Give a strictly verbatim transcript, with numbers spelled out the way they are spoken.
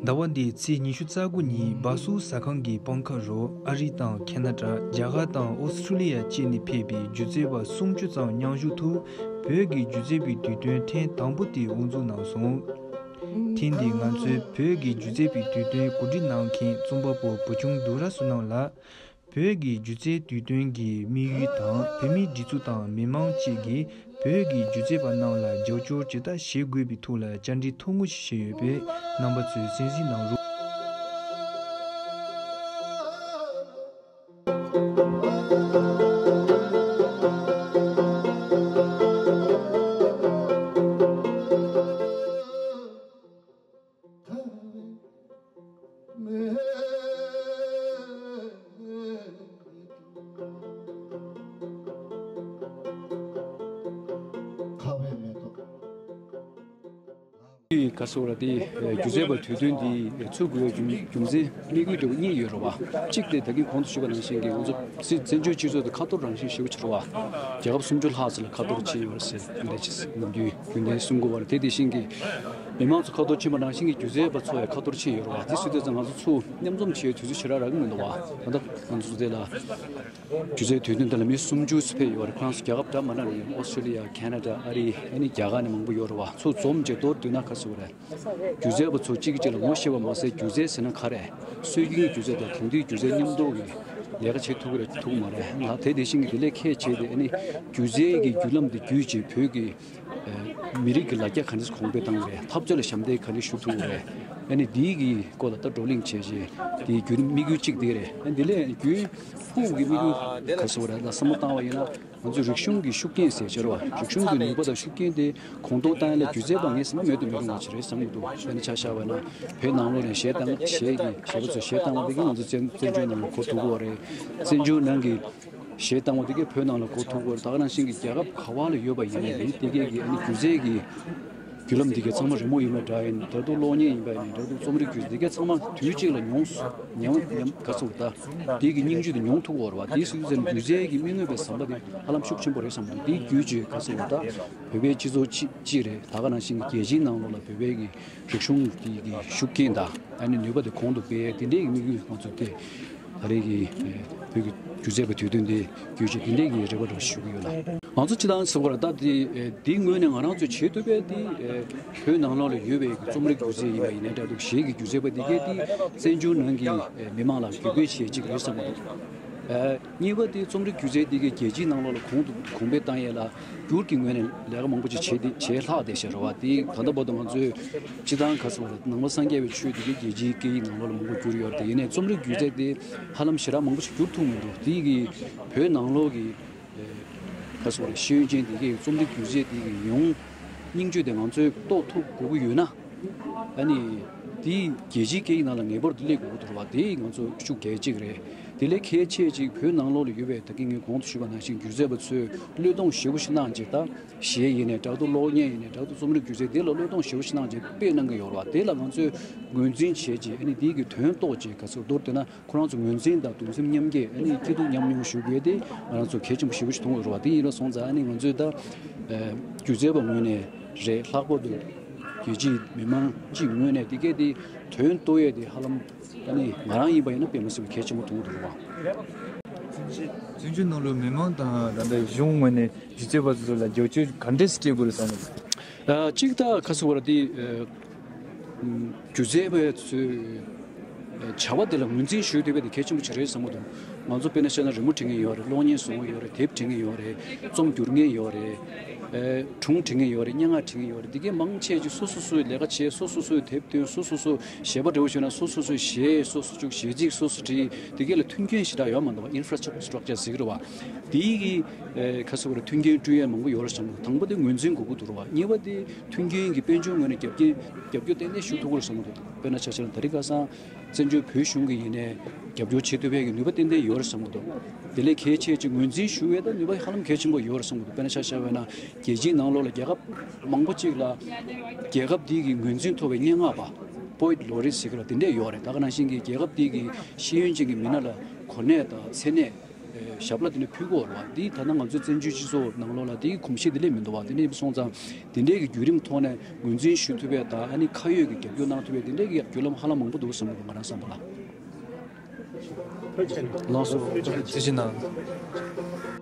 ཟླ་བ་འདིའི་ཚེས་ཉི་ཤུ་རྩ་དགུ་ཉིན་སྦ་སུའུ་ཟ་ཁང་གི་བང་ཁ་རུ་ཨ་རི་དང་ཁེ་ན་ཌ། རྒྱ་གར་དང་ཨོ་སི་ཁྲུ་ལི་ཡ་བཅས་ནས་ཕེབས་པའི་སྒྱུ་རྩལ་པ་སུམ་ཅུ་ཙམ་མཉམ་ཞུགས་ཐོག་བོད་ཀྱི་སྒྱུ་རྩལ་པའི་དུས་སྟོན་ཐེངས་དང་པོ་དེ་དབུ་འཛུགས་གནང་སོང་། ཐེངས་འདིའི་ང་ཚོའི་བོད་ཀྱི་སྒྱུ་རྩལ་པའི་དུས་སྟོན་གོ་སྒྲིག་གནང་མཁན་རྩོམ་པ་པོ་བུ་ཆུང་དུ་ར་བསོད་ནམས་ལགས། བོད་ཀྱི་སྒྱུ་རྩལ་དུས་སྟོན་གྱི་དམིགས་ཡུལ་དང་བོད་མིའི་སྒྲིག་འཛུགས་དང་མི་མང་བཅས་ཀྱིས་བོད་ཀྱི་སྒྱུ་རྩལ་པ་རྣམས་ལ་རྒྱབ་སྐྱོར་ཇི་ལྟར་བྱེད་དགོས་པའི་ཐོག་ལ་བཅར་འདྲི་ཐུང་ངུ་ཞིག་བྱས་ཡོད་པས། རྣམ་པ་ཚོས་གསན་གཟིགས་གནང་རོགས། ག་ཟེར་བ་དེ་སྒྱུ་རྩལ་པ་དུས་སྟོན་འདི་ཚུགས་དགོས་རྒྱུ་རྒྱུ་མཚན་དམིགས་ཡུལ་འདྲ་བོ་གཉིས་ཡོད་རེད་བ། གཅིག་དེ་ད་གིན་གོང་དུ་ཞུས་པ་ནང་བཞིན་གྱི་ང་ཚོ་སྲིད་བཙན་བྱོལ་སྤྱི་ཚོགས་དེ་ཁ་ཐོར་རང་བཞིན་ཞེ་པོ་ཅིག་རེད་བ། རྒྱལ་ཁབ་སུམ་ཅུ་ལྷག་ཙམ་ལ་ཁ་ཐོར་ཕྱིན་ཡོད་རེད་ཟེར་འདི་འདྲ་ཅིག་ནམ་རྒྱུན་རྒྱུན་ལྡན་གསུང་གི་ཡོད་རེད། དེ་དེ་བཞིན་གྱི་མི་མང་ཚོ་ཁ་ཐོར་ཕྱིན་པ་ནང་བཞིན་གྱི་སྒྱུ་རྩལ་པ་ཚོ་ཡང་ཁ་ཐོར་ཕྱིན་ཡོད་རེད་བ། དེ་སྲིད་དུས་ཙང་ང་ཚོ་ཚུར་མཉམ་འཛོམས་བྱེད་དུས་ཚོད་ཞེ་དྲག་རག་གི་མི་འདུག་བ། ད་ལྟ་ང་ཚོ་དེ་ལ་སྒྱུ་རྩལ་དུས་སྟོན་དེ་ལ་མི་སུམ་ཅུ་ཙམ་ཕེབས་ཡོད་རེད། ཁོ་རང་ཚོ་རྒྱལ་ཁབ་འདྲ་མི་འདྲ་ནས་ཡོད། ཨོ་སི་ཁྲུ་ལི་ཡ། ཁེ་ན་ཌ། ཨ་རི། ཨ་ནི་རྒྱ་གར་ནས་མང་པོ་ཡོད་རེད་བ། ཚུར་འཛོམས་བྱས་མདོར་བསྡུས་ན་ག་ཟེར་བ་རེད། སྒྱུ་རྩལ་པ་ཚོ་གཅིག་གིས་གཅིག་ལ་ངོ་ཤེས་པ་མ་ཟད། སྒྱུ་རྩལ་ཟེར་ན་ག་རེ། སྲོལ་རྒྱུན་གྱི་སྒྱུ་རྩལ་དང་དེང་དུས་སྒྱུ་རྩལ་མཉམ་དུ་གི་ལས་ཀ་བྱེད་ཐུབ་ཀྱི་རེད་ཐུབ་ཀྱི་མ་རེད། ང་དེ་དེ་བཞིན་གྱི་དེ་ལས་ཁྱད་བྱས་ཏེ། ཨ་ནི་སྒྱུ་རྩལ་གྱི་བརྒྱུད་ལམ་དེ་བརྒྱུད་བྱས་བོད་ཀྱི་མི་རིགས་ཀྱི་ལ་རྒྱ་ག་འདྲས་གོང་འཕེལ་བཏང་རེད། འཐབ་རྩོད་ལ་ཞབས་འདེགས་ག་འདྲས་ཞུ་ཐུབ་རེད། ཨ་ནི་འདིའི་གི་སྐོར་ལ་ད་བགྲོ་གླེང་བྱས་རྗེས་དེའི་རྒྱུན་དམིགས་ཡུལ་གཅིག་དེ་རེད། ཨ་ནི་འདི་ལས་རྒྱུན་ཕུགས་ཀྱི་དམིགས་ཡུལ་ག་ཟེར་བ་རེད་ལ་བསམ་བློ་བཏང་བ་ཡིན་ན། ང་ཚོས་རིག་གཞུང་གི་ཤུགས་རྐྱེན་ཟེར་བྱ་ར་བ། རིག་གཞུང་གི་ནུས་པ་དང་ཤུགས་རྐྱེན་དེ་གོང་མཐོར་བཏང་ཡ་ལ་སྒྱུ་རྩལ་པ་ངས་ཟེར་ན་མེད་དུ་མི་རུང་བ་ཅིག་རེད་བསམ་གྱི་འདུག་དཔེར་ན་ཆ་བཞག་པ་ན་བོད་ནང་ལོགས་ནས་གཞས་བཏང་། གཞས་ཀྱི་གཞས་པ་ཚོས་གཞས་བཏང་བ་དེ་གིས་ང་ཚོ་བཙན་བཙན་བྱོལ་ནང་ལ་གོ་ཐུབ་ཀྱི་ཡོད་རེད། བཙན་བྱོལ་ནང་གི་གཞས་བཏང་བ་དེ་གས་བོད་ནང་ལ་གོ་ཐུབ་ཀྱི་ཡོད་རེད། ད་ག་ནང་བཞིན་གྱི་རྒྱལ་ཁབ་ག་བ་ལ་ཡོད་པ་ཡིན་ནའི་རེད། དེ་གས་ཀྱི་ཨ་ནི་སྒྱུ་རྩལ་གྱི་བརྒྱུད་ལམ་འདི་གའི་ཚང་མ་རི་མོ་ཡིན་པ་འདྲ་ཡིན། འདྲ་འདུག་གློག་བརྙན་ཡིན་པ་ཡིན། འདྲ་འདུག་རྩོམ་རིག་སྒྱུ་རྩལ་འདི་གའི་ཚང་མ་དུས་གཅིག་ལ་མྱོང་། ཉམས་ཉམས་ག་ཚོད་ད་འདི་གི་སྙིང་བཅུད་དེ་མྱོང་ཐུབ་ཀྱི་ཡོད་རེད་བ། དེ་སྲིད་ཙང་སྒྱུ་རྩལ་གྱི་མི་མངོན་པའི་ཟམ་པ་དེ་ཧ་ལམ་ཤུགས་ཆེན་པོ་རེད་བསམ་འདུག་དེའི་བརྒྱུད་བཅོས་ག་ཚོད་ད་བོད་པའི་སྤྱི་ཚོགས་གཅིག་གཅིག་རེད། ད་ག་ནང་བཞིན་གྱི་རྒྱལ་སྤྱིའི་ནང་ལོགས་ལ་བོད་པའི་གི་རིག་གཞུང་དེ་གི་ཤུགས་རྐྱེན་དང་ཨ་ནི་ནུས་པ་དེ་གོང་དུ་སྤེལ་ཡས་དེ་འདྲའི་གི་དམིགས་ཡུལ་ང་ཚོ་དེ། ད་རེས་ཀྱི་བོད་ཀྱི་སྒྱུ་རྩལ་པ་དུས་སྟོན་དེ་བརྒྱུད་བྱས་དེ་འདྲའི་གི་རེ་བ་འདྲ་ཞུ་གི་ཡོད་ལ། ང་ཚོ་སྤྱི་བཏང་ཟེར་བ་རེད། ད་དེ་དེའི་ངོས་ནས་ང་རང་ཚོས་བྱེད་ཐུབ་པའི་དེ་བོད་ནང་ལོགས་ལ་ཡོད་པའི་རྩོམ་རིག་སྒྱུ་རྩལ་ཡིན་པ་ཡིན་ནའི་འདྲ་འདུག་གཞས་ཀྱི་སྒྱུ་རྩལ་པ་དེ་གས་དེ་བཙན་བྱོལ་ནང་གི་མི་མང་ལ་འགྱོད་པའི་གཞས་གཅིག་རེད་བསམ་གྱི་འདུག་གཉིས་པ་དེ་རྩོམ་རིག་སྒྱུ་རྩལ་དེ་གས་རྒྱལ་སྤྱིའི་ནང་ལོགས་ལ་གོང་དུ་གོང་འཕེལ་བཏང་ཡས་ལ་སྒྱུར་གྱི་ངོས་ནས་ལས་ཀ་མང་པོ་ཅིག་བྱས་ཏེ་བྱས་ལྷག་བསྡད་ཤག་རེད་བ། དེ་ད་ལྟ་བར་དུ་ང་ཚོས་སྤྱི་བཏང་ག་ཚོད་རེད། ནང་པ་སངས་རྒྱས་པའི་ཆོས་དེ་གས་རྒྱལ་སྤྱིའི་སྐད་ཡིག་ནང་ལོགས་ལ་མང་པོ་བསྒྱུར་ཡོད་རེད། དེ་ཡིན་ནའི་རྩོམ་རིག་སྒྱུ་རྩལ་དེ་ཧ་ལམ་ཞེ་དྲག་མང་པོ་ཞིག་བསྒྱུར་ཐུབ་མི་འདུག་དེ་གི་བོད་ནང་ལོགས་ཀྱི་ག་ཚོད་རེད། ཤེས་ཡོན་ཅན་དེ་གས་རྩོམ་རིག་སྒྱུ་རྩལ་དེ་གི་ཡོང་སྙིང་བཅུད་དེ་ང་ཚོས་རྟོགས་ཐུབ་དགོས་ཀྱི་ཡོད་ན། ཨ་ནི་དེ་རྒྱལ་སྤྱིའི་སྐད་ཡིག་ནང་ལ་ངེས་པར་དུ་སླེབས་དགོས་ཀྱི་འདུག་རེད་བ། དེ་ང་ཚོ་ཤུགས་རྒྱག་གཅིག་རེད། དེ་ལས་གལ་ཆེ་ཅིག་བོད་ནང་ལོགས་ལ་ཡོད་པའི་ད་གིན་ངས་གོང་དུ་ཞུས་པ་ནང་བཞིན་སྒྱུ་རྩལ་པ་ཚོས་བློས་གཏོང་ཞེ་པོ་ཞིག་གནང་རྗེས་ད། གཞས་ཡིན་ནའི་འདྲ་འདུག་གློག་བརྙན་ཡིན་ནའི་འདྲ་འདུག་རྩོམ་རིག་སྒྱུ་རྩལ་འདི་ལ་བློས་གཏོང་ཞེ་པོ་ཞིག་གནང་རྗེས་དཔེ་གནང་གི་ཡོད་རེད་བ། དེ་ལ་ང་ཚོས་ངོས་འཛིན་བྱས་རྗེས་ཨ་ནི་འདི་གི་དོན་རྟོགས་རྗེས་ག་ཚོད་མདོར་བསྡུས་ན་ཁོ་རང་ཚོ་ངོས་འཛིན་དང་གདུང་སེམས་མཉམ་སྐྱེད། ཨ་ནི་སྐྱིད་སྡུག་མཉམ་མྱོང་ཞུ་དགོས་དེ་ང་རང་ཚོ་གལ་ཆེན་པོ་ཞེ་པོ་ཞིག་མཐོང་གི་ཡོད་རེད་བ། དེ་ཡིན་པ་སོང་ཙང་ཨ་ནི་ང་ཚོས་ད་སྒྱུ་རྩལ་པ་ངོས་ནས་རེད། ལྷག་པར་དུ་རྒྱལ་སྤྱིའི་མི་མང་སྤྱི་ངོས་ནས་དེ་གས་དེ་དོན་རྟོགས་ཡས་དེ་ཧ་ལམ་ཨ་ནི་ང་རང་ཡིན་པ་ཡིན་ན་དཔེ་མི་སྲིད་པའི་གལ་ཆེན་པོ་མཐོང་གི་འདུག་རེད་བ། བཙན་བྱོལ་ནང་ལོགས་མི་མང་དང་ད་ལྟ་གཞུང་ངོས་ནས་སྒྱུ་རྩལ་པ་ཚོ་ལ་རྒྱབ་སྐྱོར་ག་འདྲས་སེ་སྤྲད་དགོས་རེད་བསམ་གྱི་འདུག་ཨ། གཅིག་ད་ག་ཟེར་བ་རེད་དེ། ཨ། སྒྱུ་རྩལ་པ་ཚོས་བྱ་བ་དེ་ལ་ངོས་འཛིན་ཞུ་ཐུབ་པ་དེ་གལ་ཆེན་པོ་ཅིག་རེད་བསམ་གྱི་འདུག་ང་ཚོ་དཔེར་ན་བཤད་ན་རི་མོ་འབྲི་མཁན་ཡོད་རེད། གློག་བརྙན་བཟོ་མཁན་ཡོད་རེད། དེབ་འབྲི་མཁན་ཡོད་རེད། རྩོམ་སྒྱུར་མཁན་ཡོད་རེད། ཨ། སྒྲུང་འབྲི་མཁན་ཡོད་རེད། སྙན་ངག་འབྲི་མཁན་ཡོད་རེད། དེ་གས་མང་ཆེ་ཅིག་སོ་སོ་སོའི་ལས་ཀ་བྱས། སོ་སོ་སོའི་དེབ་ཐོན། སོ་སོ་སོ་གཞས་པ་འདྲ་བོ་བྱུང་ན་སོ་སོ་སོའི་གཞས་སོ་སོ་བཅུག་གཞས་ཚིག་སོ་སོ་བྲིས། དེ་གས་ལ་མཐུན་རྐྱེན་ཞེ་དྲག་ཡོད་མ་འདུག་བ། Infrastructure ཟེར་གྱི་རེད་བ། དེའི་གི་ཨེ། ག་ཟེར་བ་རེད། མཐུན་རྐྱེན་བསྐྲུན་ཡས་མང་པོ་ཡོད་རེད་བསམ་གྱི་འདུག་དང་པོ་དེ་ངོས་འཛིན་དགོས་ཀྱི་འདུག་རེད་བ། གཉིས་པ་དེ་མཐུན་རྐྱེན་གྱི་དཔལ་འབྱོར་ངོས་ནས་རྒྱབ་རྐྱེན་རྒྱབ་སྐྱོར་ཏན་ཏན་ཞུ་ཐུབ་ཀྱི་རེད་བསམ་གྱི་འདུག་དཔེར་ན་ཆ་བཞག་ན་ད་རེས་ཁ་སང་བཙན་བྱོལ་བོད་གཞུང་གི་ཡིན་ནའི་རྒྱབ་སྐྱོར་བྱེད་ཐུབ་ཡས་ཀྱི་ནུས་པ་ཏན་ཏན་ཡོད་རེད་བསམ་གྱི་འདུག་དེ་ལས་གལ་ཆེ་ཅིག་ངོས་འཛིན་ཞུ་ཡས་ད་ནུས་པ་ཧ་ལམ་གལ་ཆེན་པོ་ཡོད་རེད་བསམ་གྱི་འདུག་དཔེར་ན་ཆ་བཞག་པ་ཡིན་ན་རྒྱལ་སྤྱིའི་ནང་ལོགས་ལ་རྒྱལ་ཁབ་མང་པོ་ཅིག་ལ་རྒྱལ་ཁབ་འདི་གི་ངོས་འཛིན་ཐོབ་པའི་སྙན་ངག་པ། Poet Laureate ཟེར་གྱི་རེད་བ། དེ་འདྲས་ཡོད་རེད། ད་ག་ནང་བཞིན་གྱི་རྒྱལ་ཁབ་འདི་གི་ཤེས་ཡོན་ཅན་གྱི་མི་སྣ་ལ་གོ་གནས་དང་མཚན་གནས། ཞབས་ལ་དེ་ནས་ཕུལ་དགོས་རེད་བ། འདི་ད་ལྟ་ང་ཚོའི་བཙན་བྱོལ་སྤྱི་ཚོགས་ནང་ལོགས་ལ་དེའི་གོམས་གཤིས་དེ་སླེབས་མི་འདུག་བ། དེ་འདྲ་ཡིན་པ་སོང་ཙང་དེ་འདྲའི་གི་བརྒྱུད་རིམ་ཐོག་ནས་ངོས་འཛིན་ཞུ་ཐུབ་པའི་དང་ཨ་ནི་ཁ་ཡོད་ཀྱི་རྒྱབ་སྐྱོར་གནང་ཐུབ་པའི་དེ་འདྲའི་གི་བརྒྱུད་ལམ་ཧ་ལམ་མང་པོ་འདུག་བསམ་གྱི་འདུག་ང་རང་བསམ་པ་ལ། ལགས་སོ། ཐུགས་རྗེ་གནང་།